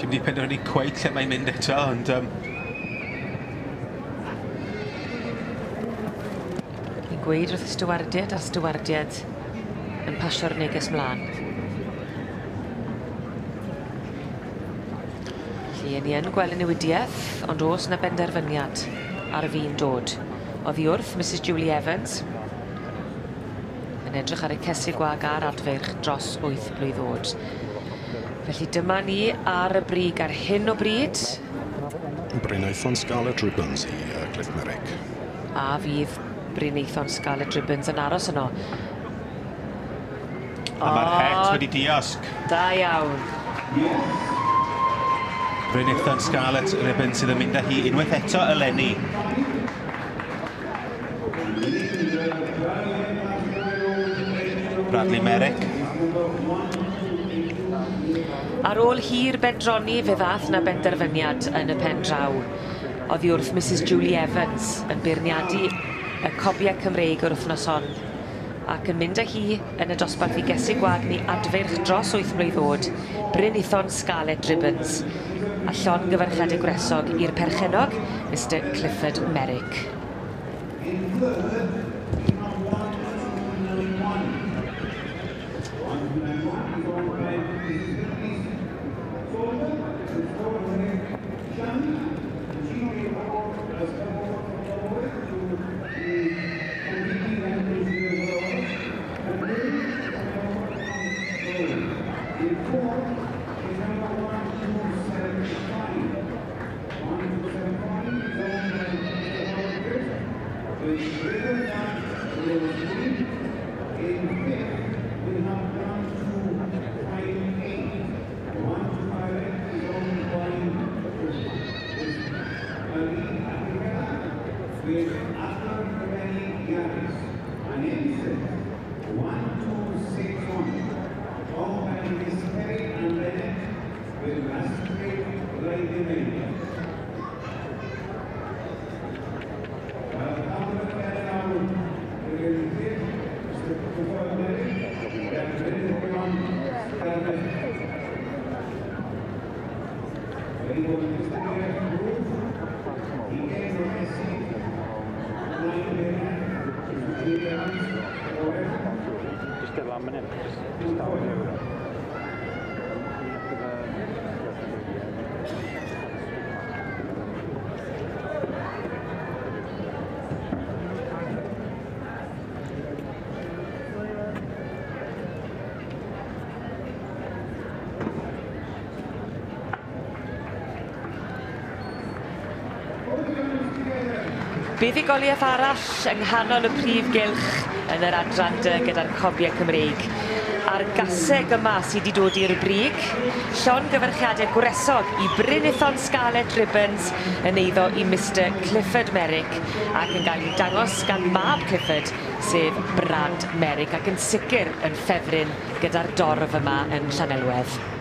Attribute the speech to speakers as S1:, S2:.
S1: Dim wedi penderfynu cweit lle mae'n mynd eto, ond...
S2: Ni'n gweud wrth y stiwardiad a'r stiwardiad yn pasio'r neges mlaen. Felly, ni yn gweld y newidiaeth, ond oes 'na benderfyniad ar fin dod. Oddi wrth Mrs Julie Evans, yn edrych ar y cesig gwag a'r adfeirch dros 8 blwydd oed. Felly dyma ni ar y brig ar hyn o bryd.
S3: Bryn Aethon Scarlet Ribbons i Cliff Merrick.
S2: A fydd Bryn Aethon Scarlet Ribbons yn aros yno.
S1: A mae'r het wedi diosg.
S2: Da iawn.
S1: Bryn Aethon Scarlet Ribbons sydd yn mynd â hi unwaith eto eleni. Bradley Merrick.
S2: Ar ôl hir bendroni fe ddath 'na benderfyniad yn y pen draw. Oddi wrth Mrs Julie Evans yn beirniadu y cobiau Cymreig yr wythnos hon ac yn mynd â hi yn y dosbarth i gesig gwag neu adfeirch dros 8 mlwydd oed, Bryn Aethon Scarlet Ribbons, a llongyfarchiadau gwresog i'r perchennog, Mr Clifford Merrick. Buddugoliaeth arall yng nghanol y prif gylch yn yr adran D gyda'r cobiau Cymreig. A'r gaseg yma sydd wedi dod i'r brig, llongyfarchiadau gwresog i Bryn Aethon Scarlet Ribbons yn eiddo i Mr Clifford Merrick ac yn cael ei dangos gan mab Clifford, sef Brad Merrick, ac yn sicr yn ffefryn gyda'r dorf yma yn Llanelwedd.